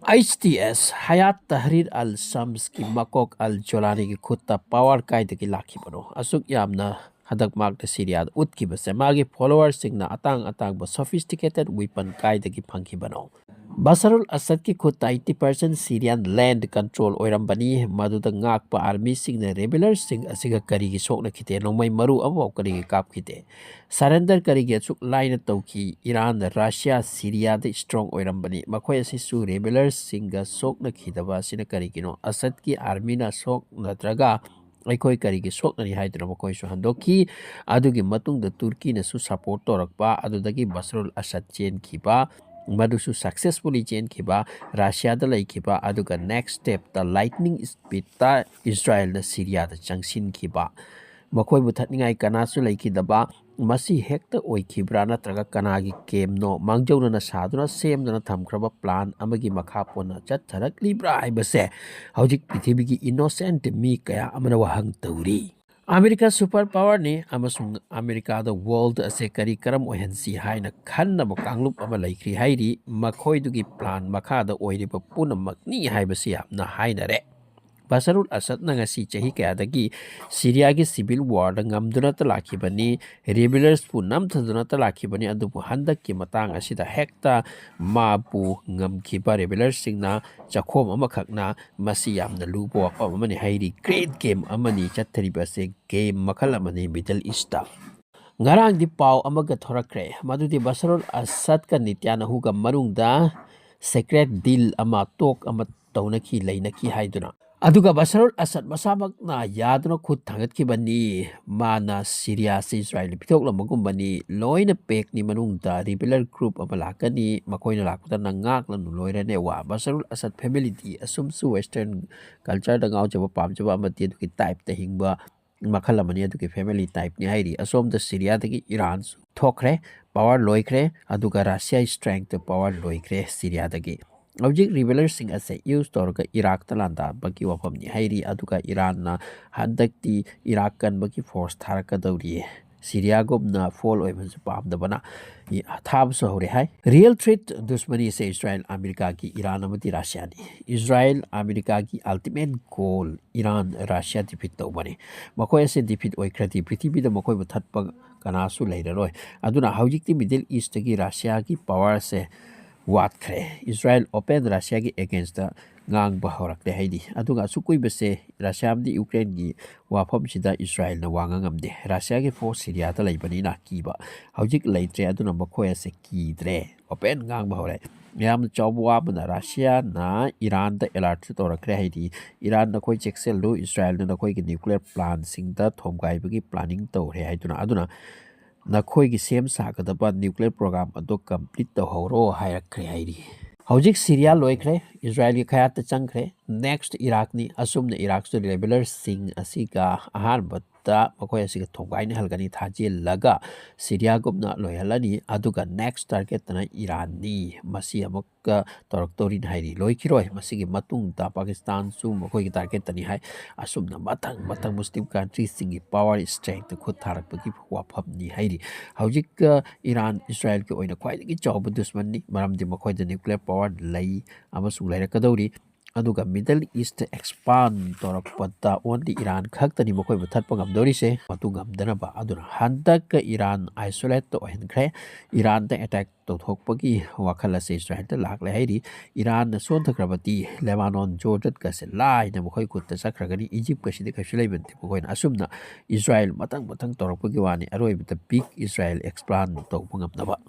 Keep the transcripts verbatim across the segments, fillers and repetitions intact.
H T S Hayat Tahrir al-Shamsꯀꯤ ꯃꯀꯣꯛ ꯑꯜ ꯖꯣꯂꯥꯅꯤꯒꯤ ꯈꯨꯠꯇ ꯄꯋꯥꯔ ꯀꯥꯏꯗꯒꯤ ꯂꯥꯛꯈꯤꯕꯅꯣ? ꯑꯁꯨꯛ ꯌꯥꯝꯅ ꯍꯟꯗꯛ ꯃꯥꯔꯛꯇ ꯁꯤꯔꯤꯌꯥꯗ ꯎꯠꯈꯤꯕꯁꯦ ꯃꯥꯒꯤ ꯐꯣꯂꯣꯋꯔꯁꯤꯡꯅ ꯑꯇꯥꯡ ꯑꯇꯥꯡꯕ sophisticated weapon ꯀꯥꯏꯗꯒꯤ ꯐꯪꯈꯤꯕꯅꯣ? ꯕꯁꯔꯨꯜ ꯑꯁꯗꯀꯤ ꯈꯨꯠꯇ eighty percent Syrian land control ꯑꯣꯏꯔꯝꯕꯅꯤ꯫ ꯃꯗꯨꯗ ꯉꯥꯛꯄ ꯑꯥꯔꯃꯤꯁꯤꯡꯅ ꯔꯦꯕꯦꯂꯔꯁꯤꯡ ꯑꯁꯤꯒ ꯀꯔꯤꯒꯤ ꯁꯣꯛꯅꯈꯤꯗꯦ? ꯅꯣꯡꯃꯩ ꯃꯔꯨ ꯑꯃꯐꯥꯎ ꯀꯔꯤꯒꯤ ꯀꯥꯞꯈꯤꯗꯦ? ꯁꯔꯦꯟꯗꯔ ꯀꯔꯤꯒꯤ ꯑꯁꯨꯛ ꯂꯥꯏꯅ ꯇꯧꯈꯤ? ꯏꯔꯥꯟ, ꯔꯁꯤꯌꯥ, ꯁꯤꯔꯤꯌꯥꯗ ꯏꯁꯇ꯭ꯔꯣꯡ ꯑꯣꯏꯔꯝꯕꯅꯤ꯫ ꯃꯈꯣꯏ ꯑꯁꯤꯁꯨ ꯔꯦꯕꯦꯂꯔꯁꯤꯡꯒ ꯁꯣꯛꯅꯈꯤꯗꯕ ꯑꯁꯤꯅ ꯀꯔꯤꯒꯤꯅꯣ? ꯑꯁꯗꯀꯤ ꯑꯥꯔꯃꯤꯅ ꯁꯣꯛ ꯅꯠꯇ꯭ꯔꯒ ꯑꯩꯈꯣꯏ ꯀꯔꯤꯒꯤ ꯁꯣꯛꯅꯔꯤ ꯍꯥꯏꯗꯨꯅ ꯃꯈꯣꯏꯁꯨ ꯍꯟꯗꯣꯛꯈꯤ꯫ ꯑꯗꯨꯒꯤ ꯃꯇꯨꯡꯗ ꯇꯨꯔꯀꯤꯅꯁꯨ ꯁꯄꯣꯔꯠ ꯇꯧꯔꯛꯄ, ꯑꯗꯨꯗꯒꯤ ꯕꯁꯔꯨꯜ ꯑꯁꯗ ꯆꯦꯟꯈꯤꯕ, ꯃꯗꯨꯁꯨ ꯁꯛꯁꯦꯁꯐꯨꯜꯂꯤ ꯆꯦꯟꯈꯤꯕ꯫ ꯔꯁꯤꯌꯥꯗ ꯂꯩꯈꯤꯕ ꯑꯗꯨꯒ ꯅꯦꯛꯁ ꯁ꯭ꯇꯦꯞꯇ ꯂꯥꯏꯠꯅꯤꯡ ꯁ꯭ꯄꯤꯠꯇ ꯏꯁꯔꯥꯌꯦꯜꯅ ꯁꯤꯔꯤꯌꯥꯗ ꯆꯪꯁꯤꯟꯈꯤꯕ꯫ ꯃꯈꯣꯏꯕꯨ ꯊꯠꯅꯤꯡꯉꯥꯏ ꯀꯅꯥꯁꯨ ꯂꯩꯈꯤꯗꯕ꯫ ꯃꯁꯤ ꯍꯦꯛꯇ ꯑꯣꯏꯈꯤꯕ꯭ꯔꯥ ꯅꯠꯇ꯭ꯔꯒ ꯀꯅꯥꯒꯤ ꯀꯦꯝꯅꯣ? ꯃꯥꯡꯖꯧꯅꯅ ꯁꯥꯗꯨꯅ ꯁꯦꯝꯗꯨꯅ ꯊꯝꯈ꯭ꯔꯕ ꯄ꯭ꯂꯥꯟ ꯑꯃꯒꯤ ꯃꯈꯥ ꯄꯣꯟꯅ ꯆꯠꯊꯔꯛꯂꯤꯕ꯭ꯔꯥ ꯍꯥꯏꯕꯁꯦ ꯍꯧꯖꯤꯛ ꯄ꯭ꯔꯤꯊꯤꯕꯤꯒꯤ ꯏꯅꯣꯁꯦꯟꯠ ꯃꯤ ꯀꯌꯥ ꯑꯃꯅ ꯋꯥꯍꯪ ꯇꯧꯔꯤ꯫ ꯑꯃꯦꯔꯤꯀꯥ ꯁꯨꯄꯔ ꯄꯥꯋꯔꯅꯤ ꯑꯃꯁꯨꯡ ꯑꯃꯦꯔꯤꯀꯥꯗ ꯋꯥꯔꯜꯗ ꯑꯁꯦ ꯀꯔꯤ ꯀꯔꯝ ꯑꯣꯏꯍꯟꯁꯤ ꯍꯥꯏꯅ ꯈꯟꯅꯕ ꯀꯥꯡꯂꯨꯞ ꯑꯃ ꯂꯩꯈ꯭ꯔꯤ ꯍꯥꯏꯔꯤ꯫ ꯃꯈꯣꯏꯗꯨꯒꯤ ꯄ꯭ꯂꯥꯟ ꯃꯈꯥꯗ ꯑꯣꯏꯔꯤꯕ ꯄꯨꯝꯅꯃꯛꯅꯤ ꯍꯥꯏꯕꯁꯤ ꯌꯥꯝꯅ ꯍꯥꯏꯅꯔꯦ꯫ ꯕꯁꯔꯨꯜ ꯑꯁꯗꯅ ꯉꯁꯤ ꯆꯍꯤ ꯀꯌꯥꯗꯒꯤ ꯁꯤꯔꯤꯌꯥꯒꯤ ꯁꯤꯚꯤꯜ ꯋꯥꯔꯗ ꯉꯝꯗꯨꯅꯇ ꯂꯥꯛꯈꯤꯕꯅꯤ, ꯔꯦꯕꯦꯂꯔꯁꯄꯨ ꯅꯝꯊꯗꯨꯅꯇ ꯂꯥꯛꯈꯤꯕꯅꯤ, ꯑꯗꯨꯕꯨ ꯍꯟꯗꯛꯀꯤ ꯃꯇꯥꯡ ꯑꯁꯤꯗ ꯍꯦꯛꯇ ꯃꯥꯕꯨ ꯉꯝꯈꯤꯕ ꯔꯦꯕꯦꯂꯔꯁꯤꯡꯅ ꯆꯈꯣꯝ ꯑꯃꯈꯛꯅ ꯃꯁꯤ ꯌꯥꯝꯅ ꯂꯨꯕ ꯋꯥꯐꯝ ꯑꯃꯅꯤ ꯍꯥꯏꯔꯤ꯫ ꯒ꯭ꯔꯦꯠ ꯒꯦꯝ ꯑꯃꯅꯤ ꯆꯠꯊꯔꯤꯕ ꯑꯁꯦ, ꯒꯦꯝ ꯃꯈꯜ ꯑꯃꯅꯤ ꯃꯤꯗꯜ ꯏꯁꯇ꯫ ꯉꯔꯥꯡꯗꯤ ꯄꯥꯎ ꯑꯃꯒ ꯊꯣꯔꯛꯈ꯭ꯔꯦ, ꯃꯗꯨꯗꯤ ꯕꯁꯔꯨꯜ ꯑꯁꯗꯀ ꯅꯤꯇꯥꯟꯌꯥꯍꯨꯒ ꯃꯅꯨꯡꯗ ꯁꯦꯀ꯭ꯔꯦꯠ ꯗꯤꯜ ꯑꯃ, ꯇꯣꯛ ꯑꯃ ꯇꯧꯅꯈꯤ, ꯂꯩꯅꯈꯤ ꯍꯥꯏꯗꯨꯅ꯫ ꯑꯗꯨꯒ ꯕꯁꯔꯨꯜ ꯑꯁꯗ ꯃꯁꯥꯃꯛꯅ ꯌꯥꯗꯨꯅ ꯈꯨꯠ ꯊꯥꯡꯒꯠꯈꯤꯕꯅꯤ꯫ ꯃꯥꯅ ꯁꯤꯔꯤꯌꯥꯁꯤ ꯏꯁꯔꯥꯌꯦꯜꯗ ꯄꯤꯊꯣꯛꯂꯝꯕꯒꯨꯝꯕꯅꯤ꯫ ꯂꯣꯏꯅ ꯄꯦꯛꯅꯤ, ꯃꯅꯨꯡꯗ ꯔꯤꯕꯦꯂꯔ ꯒ꯭ꯔꯨꯞ ꯑꯃ ꯂꯥꯛꯀꯅꯤ, ꯃꯈꯣꯏꯅ ꯂꯥꯛꯄꯗ ꯅꯪ ꯉꯥꯛꯂꯅꯨ, ꯂꯣꯏꯔꯅꯦ ꯋꯥ꯫ ꯕꯁꯔꯨꯜ ꯑꯁꯗ ꯐꯦꯃꯤꯂꯤꯗꯤ ꯑꯁꯨꯝꯁꯨ ꯋꯦꯁꯇꯔꯟ ꯀꯜꯆꯔꯗ ꯉꯥꯎꯖꯕ ꯄꯥꯝꯖꯕ ꯑꯃꯗꯤ ꯑꯗꯨꯒꯤ ꯇꯥꯏꯞꯇ ꯍꯤꯡꯕ ꯃꯈꯜ ꯑꯃꯅꯤ, ꯑꯗꯨꯒꯤ ꯐꯦꯃꯤꯂꯤ ꯇꯥꯏꯞꯅꯤ ꯍꯥꯏꯔꯤ꯫ ꯑꯁꯣꯝꯗ ꯁꯤꯔꯤꯌꯥꯗꯒꯤ ꯏꯔꯥꯟꯁꯨ ꯊꯣꯛꯈ꯭ꯔꯦ, ꯄꯥꯋꯔ ꯂꯣꯏꯈ꯭ꯔꯦ, ꯑꯗꯨꯒ ꯔꯁꯤꯌꯥ ꯏꯁꯇ꯭ꯔꯦꯡꯇ ꯄꯥꯋꯔ ꯂꯣꯏꯈ꯭ꯔꯦ ꯁꯤꯔꯤꯌꯥꯗꯒꯤ꯫ ꯍꯧꯖꯤꯛ ꯔꯤꯕꯦꯂꯔꯁꯤꯡ ꯑꯁꯦ ꯌꯨꯁ ꯇꯧꯔꯒ ꯏꯔꯥꯛꯇ ꯂꯥꯟꯗꯥꯕꯒꯤ ꯋꯥꯐꯝꯅꯤ ꯍꯥꯏꯔꯤ꯫ ꯑꯗꯨꯒ ꯏꯔꯥꯟꯅ ꯍꯟꯗꯛꯇꯤ ꯏꯔꯥꯛ ꯀꯟꯕꯒꯤ ꯐꯣꯔꯁ ꯊꯥꯔꯛꯀꯗꯧꯔꯤ꯫ ꯁꯤꯔꯤꯌꯥꯒꯨꯝꯅ ꯐꯣꯜ ꯑꯣꯏꯕꯁꯨ ꯄꯥꯝꯗꯕꯅ ꯊꯥꯕꯁꯨ ꯍꯧꯔꯦ ꯍꯥꯏ꯫ ꯔꯤꯌꯦꯜ ꯊ꯭ꯔꯦꯠ ꯗꯨꯁꯃꯅꯤꯁꯦ ꯏꯁꯔꯥꯏꯜ, ꯑꯃꯦꯔꯤꯀꯥꯒꯤ ꯏꯔꯥꯟ ꯑꯃꯗꯤ ꯔꯁꯤꯌꯥꯅꯤ꯫ ꯏꯁꯔꯥꯏꯜ ꯑꯃꯦꯔꯤꯀꯥꯒꯤ ꯑꯜꯇꯤꯃꯦꯠ ꯒꯣꯜ ꯏꯔꯥꯟ, ꯔꯁꯤꯌꯥ ꯗꯤꯐꯤꯠ ꯇꯧꯕꯅꯤ꯫ ꯃꯈꯣꯏ ꯑꯁꯦ ꯗꯤꯐꯤꯠ ꯑꯣꯏꯈ꯭ꯔꯗꯤ ꯄ꯭ꯔꯤꯊꯤꯕꯤꯗ ꯃꯈꯣꯏꯕꯨ ꯊꯠꯄ ꯀꯅꯥꯁꯨ ꯂꯩꯔꯔꯣꯏ꯫ ꯑꯗꯨꯅ ꯍꯧꯖꯤꯛꯇꯤ ꯃꯤꯗꯜ ꯏꯁꯇꯒꯤ ꯔꯁꯤꯌꯥꯒꯤ ꯄꯋꯥꯔꯁꯦ ꯋꯥꯠꯈ꯭ꯔꯦ꯫ ꯏꯁꯔꯥꯏꯜ ꯑꯣꯄꯦꯟ ꯔꯁꯤꯌꯥꯒꯤ ꯑꯦꯒꯦꯟꯁꯇ ꯉꯥꯡꯕ ꯍꯧꯔꯛꯂꯦ ꯍꯥꯏꯗꯤ꯫ ꯑꯗꯨꯒ ꯑꯁꯨꯛ ꯀꯨꯏꯕꯁꯦ ꯔꯁꯤꯌꯥ ꯑꯃꯗꯤ ꯌꯨꯀ꯭ꯔꯦꯟꯒꯤ ꯋꯥꯐꯝꯁꯤꯗ ꯏꯁꯔꯥꯏꯜꯅ ꯋꯥ ꯉꯥꯡꯉꯝꯗꯦ꯫ ꯔꯁꯤꯌꯥꯒꯤ ꯐꯣꯔꯁ ꯁꯤꯔꯤꯌꯥꯗ ꯂꯩꯕꯅꯤꯅ ꯀꯤꯕ ꯍꯧꯖꯤꯛ ꯂꯩꯇ꯭ꯔꯦ꯫ ꯑꯗꯨꯅ ꯃꯈꯣꯏ ꯑꯁꯦ ꯀꯤꯗ꯭ꯔꯦ, ꯑꯣꯄꯦꯟ ꯉꯥꯡꯕ ꯍꯧꯔꯦ꯫ ꯌꯥꯝꯅ ꯆꯥꯎꯕ ꯋꯥ ꯑꯃꯅ ꯔꯁꯤꯌꯥꯅ ꯏꯔꯥꯟꯗ ꯑꯦꯂꯔꯠꯁꯨ ꯇꯧꯔꯛꯈ꯭ꯔꯦ ꯍꯥꯏꯗꯤ, ꯏꯔꯥꯟ ꯅꯈꯣꯏ ꯆꯦꯛꯁꯤꯜꯂꯨ, ꯏꯁꯔꯥꯏꯜꯅ ꯅꯈꯣꯏꯒꯤ ꯅ꯭ꯌꯨꯀ꯭ꯂꯤꯌꯔ ꯄ꯭ꯂꯥꯟꯁꯤꯡꯗ ꯊꯣꯝꯒꯥꯏꯕꯒꯤ ꯄ꯭ꯂꯥꯅꯤꯡ ꯇꯧꯔꯦ ꯍꯥꯏꯗꯨꯅ꯫ ꯑꯗꯨꯅ ꯅꯈꯣꯏꯒꯤ ꯁꯦꯝ ꯁꯥꯒꯗꯕ ꯅ꯭ꯌꯨꯀ꯭ꯂꯤꯌꯔ ꯄ꯭ꯔꯣꯒ꯭ꯔꯥꯝ ꯑꯗꯨ ꯀꯝꯄ꯭ꯂꯤꯠ ꯇꯧꯍꯧꯔꯣ ꯍꯥꯏꯔꯛꯈ꯭ꯔꯦ ꯍꯥꯏꯔꯤ꯫ ꯍꯧꯖꯤꯛ ꯁꯤꯔꯤꯌꯥ ꯂꯣꯏꯈ꯭ꯔꯦ, ꯏꯁꯔꯥꯏꯜꯒꯤ ꯈꯌꯥꯠꯇ ꯆꯪꯈ꯭ꯔꯦ, ꯅꯦꯛꯁ ꯏꯔꯥꯛꯅꯤ꯫ ꯑꯁꯨꯝꯅ ꯏꯔꯥꯛꯁꯨ ꯔꯦꯕꯦꯂꯔꯁꯤꯡ ꯑꯁꯤꯒ ꯑꯍꯥꯟꯕꯗ ꯃꯈꯣꯏ ꯑꯁꯤꯒ ꯊꯣꯝꯒꯥꯏꯅꯍꯜꯒꯅꯤ ꯊꯥꯖꯤꯜꯂꯒ ꯁꯤꯔꯤꯌꯥꯒꯨꯝꯅ ꯂꯣꯏꯍꯜꯂꯅꯤ꯫ ꯑꯗꯨꯒ ꯅꯦꯛꯁ ꯇꯥꯔꯒꯦꯠꯇꯅ ꯏꯔꯥꯟꯅꯤ꯫ ꯃꯁꯤ ꯑꯃꯨꯛꯀ ꯇꯧꯔꯛꯇꯧꯔꯤꯅꯤ ꯍꯥꯏꯔꯤ꯫ ꯂꯣꯏꯈꯤꯔꯣꯏ꯫ ꯃꯁꯤꯒꯤ ꯃꯇꯨꯡꯗ ꯄꯥꯀꯤꯁꯇꯥꯟꯁꯨ ꯃꯈꯣꯏꯒꯤ ꯇꯥꯔꯒꯦꯠꯇꯅꯤ ꯍꯥꯏ꯫ ꯑꯁꯨꯝꯅ ꯃꯊꯪ ꯃꯊꯪ ꯃꯨꯁꯂꯤꯝ ꯀꯟꯇ꯭ꯔꯤꯁꯤꯡꯒꯤ ꯄꯋꯥꯔ ꯏꯁꯇ꯭ꯔꯦꯡꯇ ꯈꯨꯠ ꯊꯥꯔꯛꯄꯒꯤ ꯋꯥꯐꯝꯅꯤ ꯍꯥꯏꯔꯤ꯫ ꯍꯧꯖꯤꯛ ꯏꯔꯥꯟ ꯏꯁꯔꯥꯏꯜꯒꯤ ꯑꯣꯏꯅ ꯈ꯭ꯋꯥꯏꯗꯒꯤ ꯆꯥꯎꯕ ꯗꯨꯁꯃꯟꯅꯤ, ꯃꯔꯝꯗꯤ ꯃꯈꯣꯏꯗ ꯅ꯭ꯌꯨꯀ꯭ꯂꯤꯌꯔ ꯄꯋꯥꯔ ꯂꯩ ꯑꯃꯁꯨꯡ ꯂꯩꯔꯛꯀꯗꯧꯔꯤ꯫ ꯑꯗꯨꯒ ꯃꯤꯗꯜ ꯏꯁꯇ ꯑꯦꯛꯁꯄꯥꯟ ꯇꯧꯔꯛꯄꯗ ꯑꯣꯟꯂꯤ ꯏꯔꯥꯟ ꯈꯛꯇꯅꯤ ꯃꯈꯣꯏꯕꯨ ꯊꯠꯄ ꯉꯝꯗꯧꯔꯤꯁꯦ, ꯃꯇꯨ ꯉꯝꯗꯅꯕ꯫ ꯑꯗꯨꯅ ꯍꯟꯗꯛꯀ ꯏꯔꯥꯟ ꯑꯥꯏꯁꯣꯂꯦꯠꯇ ꯑꯣꯏꯍꯟꯈ꯭ꯔꯦ꯫ ꯏꯔꯥꯟꯗ ꯑꯦꯇꯦꯛ ꯇꯧꯊꯣꯛꯄꯒꯤ ꯋꯥꯈꯜ ꯑꯁꯦ ꯏꯁꯔꯥꯏꯜꯗ ꯂꯥꯛꯂꯦ ꯍꯥꯏꯔꯤ꯫ ꯏꯔꯥꯟꯅ ꯁꯣꯟꯊꯈ꯭ꯔꯕꯗꯤ ꯂꯦꯕꯥꯅꯣꯟ, ꯖꯣꯔꯗꯟꯒꯁꯦ ꯂꯥꯏꯅ ꯃꯈꯣꯏ ꯈꯨꯠꯇ ꯆꯠꯈ꯭ꯔꯒꯅꯤ꯫ ꯏꯖꯤꯞꯀꯁꯤꯗꯤ ꯀꯩꯁꯨ ꯂꯩꯕ ꯅꯠꯇꯦ꯫ ꯃꯈꯣꯏꯅ ꯑꯁꯨꯝꯅ ꯏꯁꯔꯥꯏꯜ ꯃꯊꯪ ꯃꯊꯪ ꯇꯧꯔꯛꯄꯒꯤ ꯋꯥꯅꯤ꯫ ꯑꯔꯣꯏꯕꯗ ꯕꯤꯛ ꯏꯁꯔꯥꯏꯜ ꯑꯦꯛꯁꯄꯥꯟ ꯇꯧꯕ ꯉꯝꯅꯕ꯫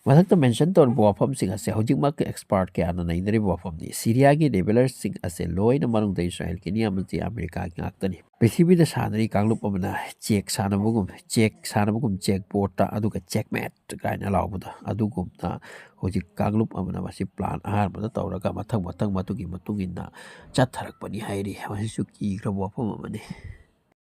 ꯃꯊꯛꯇ ꯃꯦꯟꯁꯟ ꯇꯧꯔꯤꯕ ꯋꯥꯐꯝꯁꯤꯡ ꯑꯁꯦ ꯍꯧꯖꯤꯛꯃꯛꯀꯤ ꯑꯦꯛꯁꯄꯥꯔꯠ ꯀꯌꯥꯅ ꯅꯩꯅꯔꯤꯕ ꯋꯥꯐꯝꯅꯤ꯫ ꯁꯤꯔꯤꯌꯥꯒꯤ ꯔꯦꯕꯦꯂꯔꯁꯤꯡ ꯑꯁꯦ ꯂꯣꯏꯅ ꯃꯅꯨꯡꯗ ꯏꯁꯔꯥꯏꯜꯒꯤꯅꯤ ꯑꯃꯗꯤ ꯑꯃꯦꯔꯤꯀꯥꯒꯤ ꯉꯥꯛꯇꯅꯤ꯫ ꯄ꯭ꯔꯤꯊꯤꯕꯤꯗ ꯁꯥꯟꯅꯔꯤ ꯀꯥꯡꯂꯨꯞ ꯑꯃꯅ ꯆꯦꯛ ꯁꯥꯟꯅꯕꯒꯨꯝ, ꯆꯦꯛ ꯁꯥꯟꯅꯕꯒꯨꯝ ꯆꯦꯛ ꯕꯣꯔꯗꯇ, ꯑꯗꯨꯒ ꯆꯦꯛꯃꯦꯠ ꯀꯥꯏꯅ ꯂꯥꯎꯕꯗꯣ, ꯑꯗꯨꯒꯨꯝꯅ ꯍꯧꯖꯤꯛ ꯀꯥꯡꯂꯨꯞ ꯑꯃꯅ ꯃꯁꯤ ꯄ꯭ꯂꯥꯟ ꯑꯍꯥꯟꯕꯗ ꯇꯧꯔꯒ ꯃꯊꯪ ꯃꯊꯪ ꯃꯗꯨꯒꯤ ꯃꯇꯨꯡ ꯏꯟꯅ ꯆꯠꯊꯔꯛꯄꯅꯤ ꯍꯥꯏꯔꯤ꯫ ꯃꯁꯤꯁꯨ ꯀꯤꯈ꯭ꯔꯕ ꯋꯥꯐꯝ ꯑꯃꯅꯤ꯫